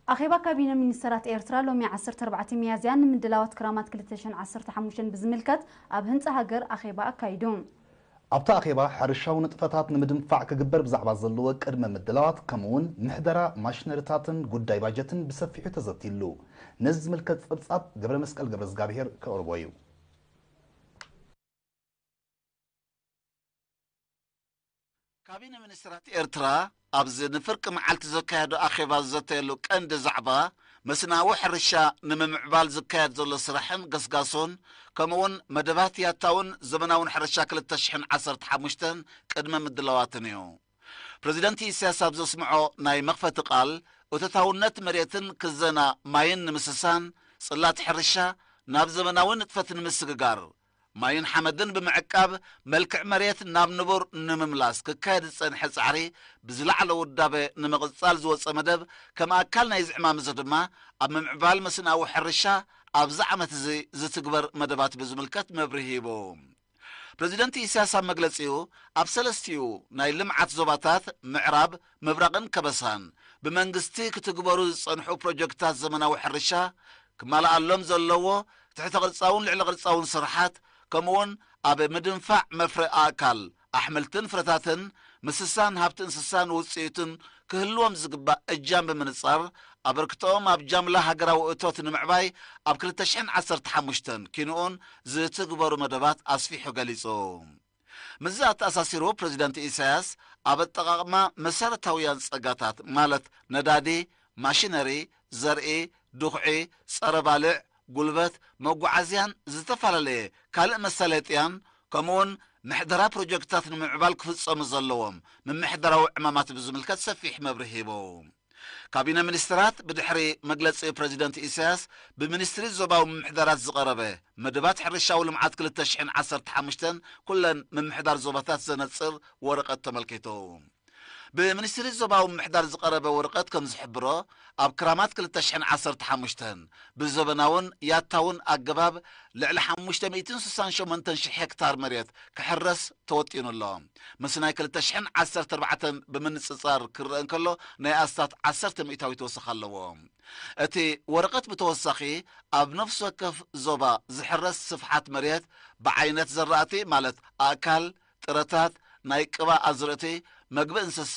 ኣኼባ ካቢነ ሚኒስተራት ኤርትራ ሎሚ ዓሰርተ ኣርባዕተ ሚያዝያ ንምድላዋት ክራማት ክልተ ሽሕን ዓሰርተ ሓሙሽተን ብዝምልከት ኣብ ህንጻ ሃገር ኣኼባ ኣካይዱ። ኣብቲ ኣኼባ፣ ሕርሻዊ ንጥፈታት ንምድንፋዕ ክግበር ብዛዕባ ዘለዎ ቅድመ ምድላዋት፣ ከምኡ'ውን ምሕደራ ማሽነሪታትን ጉዳይ ባጀትን ብሰፊሑ ተዘትይሉ። ነዚ ዝምልከት ጸብጻብ ገብረ መስቀል ገብረ እግዚኣብሔር ከቕርቦ እዩ። ካቢነ ሚኒስትራት ኤርትራ ኣብዚ ንፍርቂ መዓልቲ ዘካየዶ ኣኼባ ዝዘተየሉ ቀንዲ ዛዕባ፣ መስናዊ ሕርሻ ንምምዕባል ዝካየድ ዘሎ ስራሕን ገስጋሶን፣ ከምኡ'ውን መደባት ያታውን ዘመናውን ሕርሻ ክልተ ሽሕን ዓሰርተ ሓሙሽተን ቅድመ ምድላዋትን እዩ። ፕረዚደንት ኢሳያስ ኣብ ዘስምዖ ናይ መኽፈቲ ቃል፣ እቶታውነት መሬትን ክዘና ማይን ንምስሳን፣ ጽላት ሕርሻ ናብ ዘመናዊ ንጥፈት ንምስግጋር፣ ማይን ሓመድን ብምዕቃብ መልክዕ መሬት ናብ ንቡር ንምምላስ ክካየድ ዝጸንሐ ጻዕሪ ብዝለዓለ ውዳበ ንምቕጻል ዝወጸ መደብ ከም ኣካል ናይዚ ዕማም እዚ ድማ ኣብ ምምዕባል መስንኣዊ ሕርሻ ኣብዚ ዓመት እዚ ዝትግበር መደባት ብዝምልከት መብርሂ ሂቡ። ፕረዚደንት ኢሳያስ ኣብ መግለጺኡ ኣብ ሰለስቲኡ ናይ ልምዓት ዞባታት ምዕራብ ምብራቕን ከበሳን ብመንግስቲ ክትግበሩ ዝጸንሑ ፕሮጀክትታት ዘመናዊ ሕርሻ ክማልኣሎም ዘለዎ ትሕተ ቅርጻውን ልዕሊ ቅርጻውን ስርሓት ከምኡውን ኣብ ምድንፋዕ መፍረ ኣእካል ኣሕምልትን ፍረታትን ምስሳን ሃብቲ እንስሳን ውጽኢቱን ክህልዎም ዝግባእ እጃም ብምንጻር ኣበርክቶኦም ኣብ ጃምላ ሃገራዊ እቶት ንምዕባይ ኣብ ክልተ ሽሕን ዓሰርተ ሓሙሽተን ኪንኡን ዝትግበሩ መደባት ኣስፊሑ ገሊጹ። ምስዚ ኣተኣሳሲሩ ፕረዚደንት ኢሳያስ ኣብ ኣጠቓቕማ መሰረታውያን ጸጋታት ማለት ነዳዲ፣ ማሽነሪ፣ ዘርኢ፣ ድኹዒ፣ ጸረ ባልዕ፣ ጉልበት፣ መጓዓዝያን ዝተፈላለየ ካልእ መሳለጥያን ከምኡውን ምሕደራ ፕሮጀክትታት ንምምዕባል ክፍጸሙ ዘለዎም ምምሕዳራዊ ዕማማት ብዝምልከት ሰፊሕ መብርሂ ሂቡ። ካቢነ ሚኒስትራት ብድሕሪ መግለጺ ፕረዚደንት ኢሳያስ ብሚኒስትሪ ዞባዊ ምምሕዳራት ዝቐረበ መደባት ሕርሻዊ ልምዓት ክልተ ሽሕን ዓሰርተ ሓሙሽተን ኩለን ምምሕዳር ዞባታት ዘነጽር ወረቐት ተመልኪቱ። ብሚኒስትሪ ዞባዊ ምምሕዳር ዝቐረበ ወረቐት ከም ዝሕብሮ ኣብ ክራማት ክልተ ሽሕን ዓሰርተ ሓሙሽተን ብዘበናውን ያታውን ኣገባብ ልዕሊ ሓሙሽተ ሚእትን ስሳን ሸሞንተን ሽሕ ሄክታር መሬት ክሕረስ ተወጢኑ ኣሎ። ምስ ናይ ክልተ ሽሕን ዓሰርተ ኣርባዕተን ብምንጽጻር ክረአ እንከሎ ናይ ኣስታት ዓሰርተ ሚእታዊት ወሰኽ ኣለዎ። እቲ ወረቐት ብተወሳኺ ኣብ ነፍሲ ወከፍ ዞባ ዝሕረስ ስፍሓት መሬት ብዓይነት ዘራእቲ ማለት ኣእካል፣ ጥረታት፣ ናይ ቅባ ኣዝርእቲ፣ መግቢ እንስሳ፣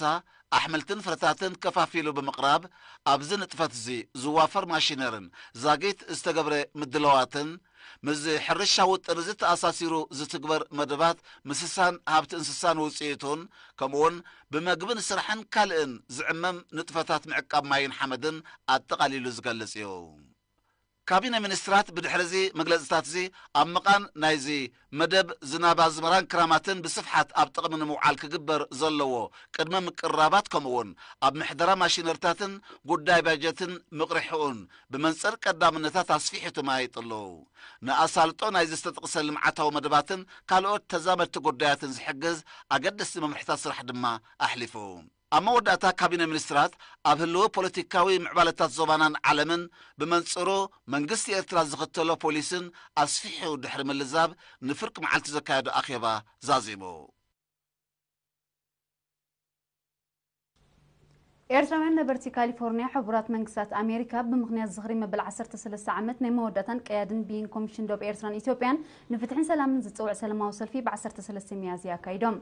ኣሕምልትን ፍረታትን ከፋፊሉ ብምቕራብ ኣብዚ ንጥፈት እዚ ዝዋፈር ማሽነርን ዛጊት ዝተገብረ ምድላዋትን ምስዚ ሕርሻ ውጥን እዚ ተኣሳሲሩ ዝትግበር መደባት ምስሳን ሃብቲ እንስሳን ውፅኢቱን ከምኡውን ብመግብን ስራሕን ካልእን ዝዕመም ንጥፈታት ምዕቃብ ማይን ሓመድን ኣጠቓሊሉ ዝገልጽ እዩ። ካቢነ ሚኒስትራት ብድሕሪ እዚ መግለፅታት እዚ ኣብ ምቓን ናይዚ መደብ ዝናብ ኣዝመራን ክራማትን ብስፍሓት ኣብ ጥቕሚ ንምውዓል ክግበር ዘለዎ ቅድመ ምቅርራባት ከምኡውን ኣብ ምሕደራ ማሽነርታትን ጉዳይ ባጀትን ምቕርሕኡን ብመንፅር ቀዳምነታት ኣስፊሑ ተመያይጥሉ። ንኣሳልጦ ናይዚ ዝተጠቕሰ ልምዓታዊ መደባትን ካልኦት ተዛመድቲ ጉዳያትን ዝሕግዝ ኣገደስቲ መምርሕታት ስራሕ ድማ ኣሕሊፉ። ኣብ መወዳእታ ካቢነ ሚኒስትራት ኣብ ህልዊ ፖለቲካዊ ምዕባለታት ዞባናን ዓለምን ብመንፅሩ መንግስቲ ኤርትራ ዝኽተሎ ፖሊስን ኣስፊሑ ድሕሪ ምልዛብ ንፍርቂ መዓልቲ ዘካየዶ ኣኼባ ዛዚሙ። ኤርትራውያን ነበርቲ ካሊፎርኒያ ሕቡራት መንግስታት ኣሜሪካ ብምኽንያት ዝኽሪ መበል ዓሰርተ ሰለስተ ዓመት ናይ መወዳእታን ቀያድን ብይን ኮሚሽን ዶብ ኤርትራን ኢትዮጵያን ንፍትሕን ሰላምን ዝጽውዕ ሰላማዊ ሰልፊ ብ ዓሰርተ ሰለስተ ሚያዝያ ኣካይዶም።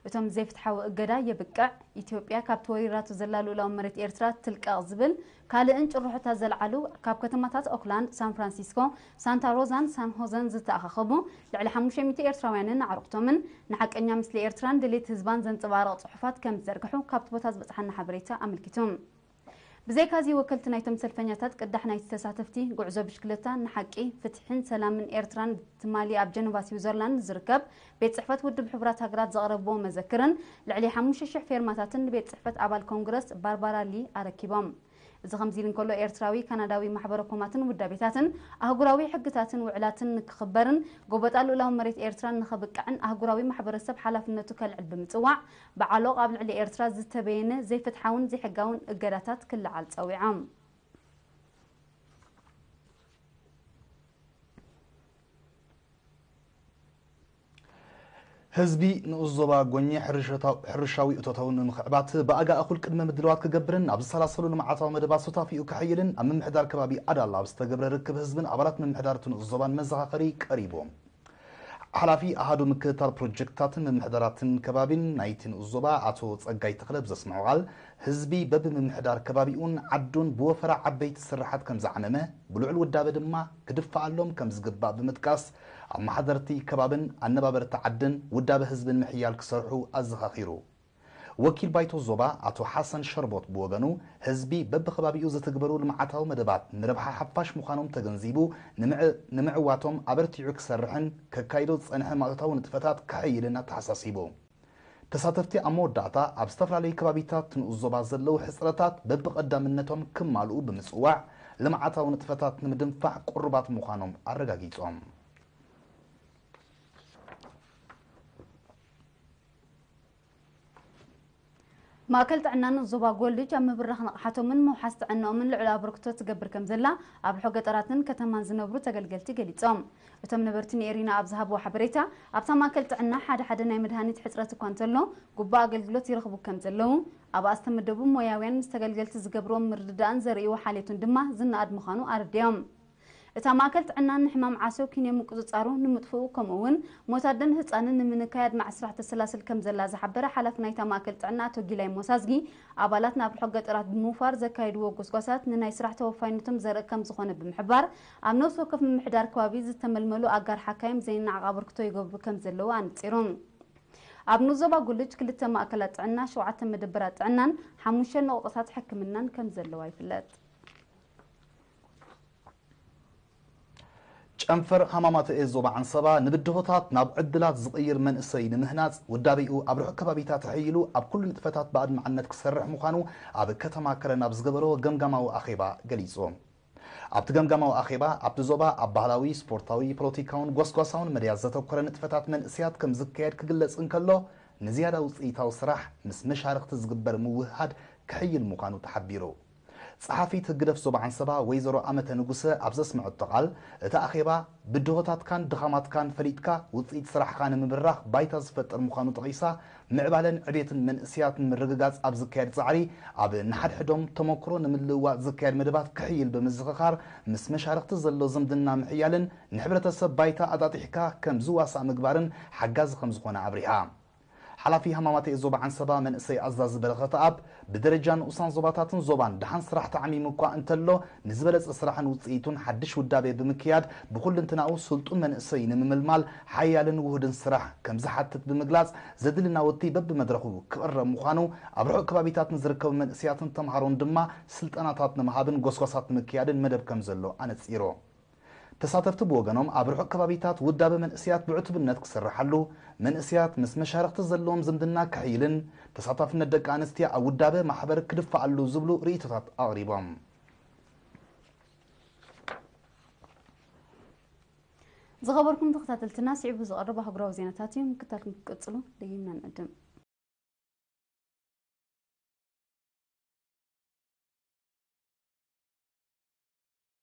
እቶም ዘይፍትሓዊ እገዳ የብቅዕ፣ ኢትዮጵያ ካብ ተወሪራቶ ዘላ ልኡላዊ መሬት ኤርትራ ትልቀቕ ዝብል ካልእን ጭርሖታት ዘልዓሉ ካብ ከተማታት ኦክላንድ፣ ሳን ፍራንሲስኮ፣ ሳንታ ሮዛን ሳን ሆዘን ዝተኣኻኸቡ ልዕሊ ሓሙሽተ ሚእቲ ኤርትራውያንን ኣዕሩኽቶምን ንሓቀኛ ምስሊ ኤርትራን ድሌት ህዝባን ዘንጸባርቕ ጽሑፋት ከም ዝዘርግሑ ካብቲ ቦታ ዝበጽሓና ሓበሬታ ኣመልኪቱ። ብዘይካዚ ወከልቲ ናይቶም ሰልፈኛታት ቅዳሕ ናይቲ ተሳተፍቲ ጉዕዞ ብሽክለታ ንሓቂ፣ ፍትሕን ሰላምን ኤርትራን ትማሊ ኣብ ጀነቫ ስዊዘርላንድ ዝርከብ ቤት ጽሕፈት ውድብ ሕቡራት ሃገራት ዘቕረብዎ መዘክርን ልዕሊ ሓሙሽተ ሽሕ ፌርማታትን ንቤት ጽሕፈት ኣባል ኮንግረስ ባርባራ ሊ ኣረኪቦም። እዚ ከምዚ ኢሉ እንከሎ ኤርትራዊ ካናዳዊ ማሕበረ ኮማትን ውዳቤታትን ኣህጉራዊ ሕግታትን ውዕላትን ንክኽበርን ጎበጣ ልኡላዊ መሬት ኤርትራን ንኸብቅዕን ኣህጉራዊ ማሕበረሰብ ሓላፍነቱ ከልዕል ብምጽዋዕ ብዓሎቕ ኣብ ልዕሊ ኤርትራ ዝተበየነ ዘይፍትሓውን ዘይሕጋውን እገዳታት ክለዓል ጸዊዖም። ህዝቢ ንኡስ ዞባ ጎኘ ሕርሻዊ እቶታዊ ንምኽዕባት ብኣጋ እኹል ቅድመ ምድልዋት ክገብርን ኣብ ዝሰላሰሉ ልምዓታዊ መደባት ሱታፊኡ ክሕይልን ኣብ ምምሕዳር ከባቢ ኣዳላ ኣብ ዝተገብረ ርክብ ህዝብን ኣባላት ምምሕዳር እቲ ንኡስ ዞባን መዘኻኸሪ ቀሪቡ። ሓላፊ ኣሃዱ ምክትታል ፕሮጀክትታትን ምምሕዳራትን ከባቢን ናይቲ ንኡስ ዞባ ኣቶ ጸጋይ ተኽለ ብዘስምዖ ቃል፣ ህዝቢ በብምምሕዳር ከባቢኡን ዓዱን ብወፈራ ዓበይቲ ስርሓት ከም ዝዓመመ፣ ብልዑል ውዳበ ድማ ክድፈኣሎም ከም ዝግባእ ብምጥቃስ፣ ኣመሓደርቲ ከባብን ኣነባበርቲ ዓድን ውዳበ ህዝብን ምሕያል ክሰርሑ ኣዘኻኺሩ። ወኪል ባይቶ ዞባ ኣቶ ሓሰን ሸርቦት ብወገኑ፣ ህዝቢ በብከባቢኡ ዝትግበሩ ልምዓታዊ መደባት ንረብሓ ሓፋሽ ምዃኖም ተገንዚቡ፣ ንምዕ-፣ ንምዕዋቶም ኣበርቲዑ ክሰርሕን ከካይዶ ዝጸንሐ ማእቶታዊ ንጥፈታት ከሐይልን ኣተሓሳሲቡ። ተሳተፍቲ ኣብ መወዳእታ ኣብ ዝተፈላለዩ ከባቢታት ንኡስ ዞባ ዘለዉ ሕጽረታት በብቐዳምነቶም ክማልኡ ብምጽዋዕ፣ ልምዓታዊ ንጥፈታት ንምድንፋዕ ቅሩባት ምዃኖም ኣረጋጊጾም። ማእከል ጥዕና ንኡስ ዞባ ጎልጅ ኣብ ምብራኽ ንቕሓቶምን ምውሓስ ጥዕናኦምን ልዑል ኣበርክቶ ትገብር ከም ዘላ ኣብ ርሑቕ ገጠራትን ከተማን ዝነብሩ ተገልገልቲ ገሊጾም። እቶም ነበርቲ ንኤሪና ኣብ ዝሃብዎ ሓበሬታ፣ ኣብታ ማእከል ጥዕና ሓደ ሓደ ናይ መድሃኒት ሕጽረት እኳ እንተሎ፣ ግቡእ ኣገልግሎት ይረኽቡ ከም ዘለዉ፣ ኣብኣ ዝተመደቡ ሞያውያን ምስ ተገልገልቲ ዝገብርዎም ምርድዳእን ዘርእይዎ ሓልዮትን ድማ ዝነኣድ ምዃኑ ኣረዲኦም። እታ ማእከል ጥዕና ንሕማም ዓሶ ኪንዮ ምቁጽጻሩ ንምጥፍኡ፣ ከምኡ እውን ሞት ኣደን ህጻንን ንምንካይ ኣድማዒ ስራሕ ተሰላስል ከም ዘላ ዝሓበረ ሓላፊ ናይታ ማእከል ጥዕና ኣቶ ጊላይ ሞሳዝጊ፣ ኣባላት ናብ ርሑቕ ገጠራት ብምውፋር ዘካየድዎ ጎስጓሳት ንናይ ስራሕ ተወፋይነቶም ዘርኢ ከም ዝኾነ ብምሕባር፣ ኣብ ነፍሲ ወከፍ ምምሕዳር ከባቢ ዝተመልመሉ ኣጋር ሓካይም ዘይነዓቕ ኣበርክቶ ይገብሩ ከም ዘለዉ ኣነጺሩ። ኣብ ንኡስ ዞባ ጉልጅ ክልተ ማእከላት ጥዕና፣ ሸውዓተ መደበራት ጥዕናን ሓሙሽተ ነቑጣታት ሕክምናን ከም ዘለዋ ይፍለጥ። ጨንፈር ሃማማተ ኤስ ዞባ ዓንሰባ ንብድሆታት ናብ ዕድላት ዝቕይር መንእሰይ ንምህናጽ ውዳቤኡ ኣብ ርሑቕ ከባቢታት ተሐይሉ ኣብ ኩሉ ንጥፈታት ብኣድማዕነት ክሰርሕ ምዃኑ ኣብ ከተማ ከረን ኣብ ዝገበሮ ገምጋማዊ ኣኼባ ገሊጹ። ኣብቲ ገምጋማዊ ኣኼባ ኣብቲ ዞባ ኣብ ባህላዊ፣ ስፖርታዊ፣ ፖለቲካውን ጎስጓሳውን መድያት ዘተኮረ ንጥፈታት መንእሰያት ከም ዝካየድ ክግለጽ እንከሎ፣ ንዝያዳ ውጽኢታዊ ስራሕ ምስ መሻርኽቲ ዝግበር ምውህሃድ ክሕይል ምዃኑ ተሓቢሩ። ጸሓፊት ህግደፍ ዞባ ዓንሰባ ወይዘሮ ኣመተ ንጉሰ ኣብ ዘስምዐቶ ቃል፣ እቲ ኣኼባ ብድሆታትካን ድኻማትካን ፈሊጥካ ውጽኢት ስራሕኻ ንምብራኽ ባይታ ዝፈጥር ምዃኑ ጠቒሳ፣ ምዕባለን ዕቤትን መንእሰያት ንምርግጋጽ ኣብ ዝካየድ ጻዕሪ፣ ኣብ ንሓድሕዶም ተመክሮ ንምልውዋጥ ዝካየድ መደባት ክሕይል ብምዝኽኻር፣ ምስ መሻርኽቲ ዘሎ ዝምድና ምሕያልን ንሕብረተሰብ ባይታ ኣጣጢሕካ ከም ዝዋሳእ ምግባርን ሓጋዚ ከም ዝኾነ ኣብሪሃ። ሓላፊ ሃማማተ ኤስ ዞባ ዓንሰባ መንእሰይ ኣዛዚ በረኸት ኣብ ብደረጃ ንኡሳን ዞባታትን ዞባን ደሓን ስራሕ ተዓሚሙ እኳ እንተሎ፣ ንዝበለጸ ስራሕን ውጽኢቱን ሓድሽ ውዳቤ ብምክያድ ብኹልንትናኡ ስልጡን መንእሰይ ንምምልማል ሓያልን ውሁድን ስራሕ ከም ዝሓትት ብምግላጽ፣ ዘድሊ ናውቲ በብመድረኹ ክቕረብ ምዃኑ፣ ኣብ ርሑቕ ከባቢታት ንዝርከቡ መንእሰያትን ተምሃሮን ድማ ስልጠናታት ንምሃብን ጎስጓሳት ንምክያድን መደብ ከም ዘሎ ኣነጺሩ። ተሳተፍቲ ብወገኖም ኣብ ርሑቕ ከባቢታት ውዳበ መንእሰያት ብዕቱብነት ክስርሓሉ፣ መንእሰያት ምስ መሻርኽቲ ዘለዎም ዝምድና ክሕይልን ተሳታፍነት ደቂ ኣንስትዮ ኣብ ውዳበ ማሕበር ክድፋኣሉ ዝብሉ ርእይቶታት ኣቕሪቦም። ዝኸበርኩም ተኸታተልትና፣ ስዒቡ ዝቐርብ ኣህጉራዊ ዜናታት እዩ። ምክታልኩም ክትቅጽሉ ደጊምና ንዕድም።